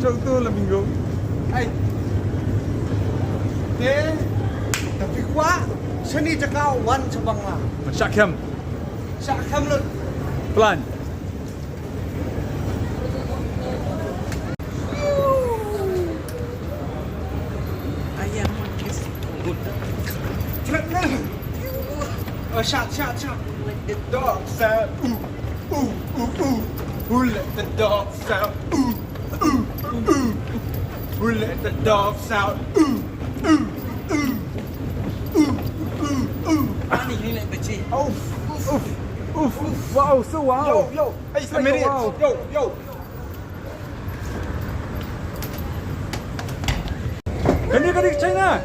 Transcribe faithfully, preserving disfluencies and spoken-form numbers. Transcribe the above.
Chok tu la bingo. Ai. Te. Tapi kwah. Seni jaka wan chabang lah. Shah khem. Shah khem lut. Plan. Oh, shot, shot, shot. Let the dogs out. Ooh, ooh, ooh, ooh. Who let the dogs out? Ooh, ooh, ooh. Who let the dogs out? Ooh, ooh, ooh. Ooh, ooh, ooh. Ani hi le bachi. Oh, oof, oof. Wow, so wow. Yo, yo. Hey, it's like a wow. Yo, yo. Kani kani China.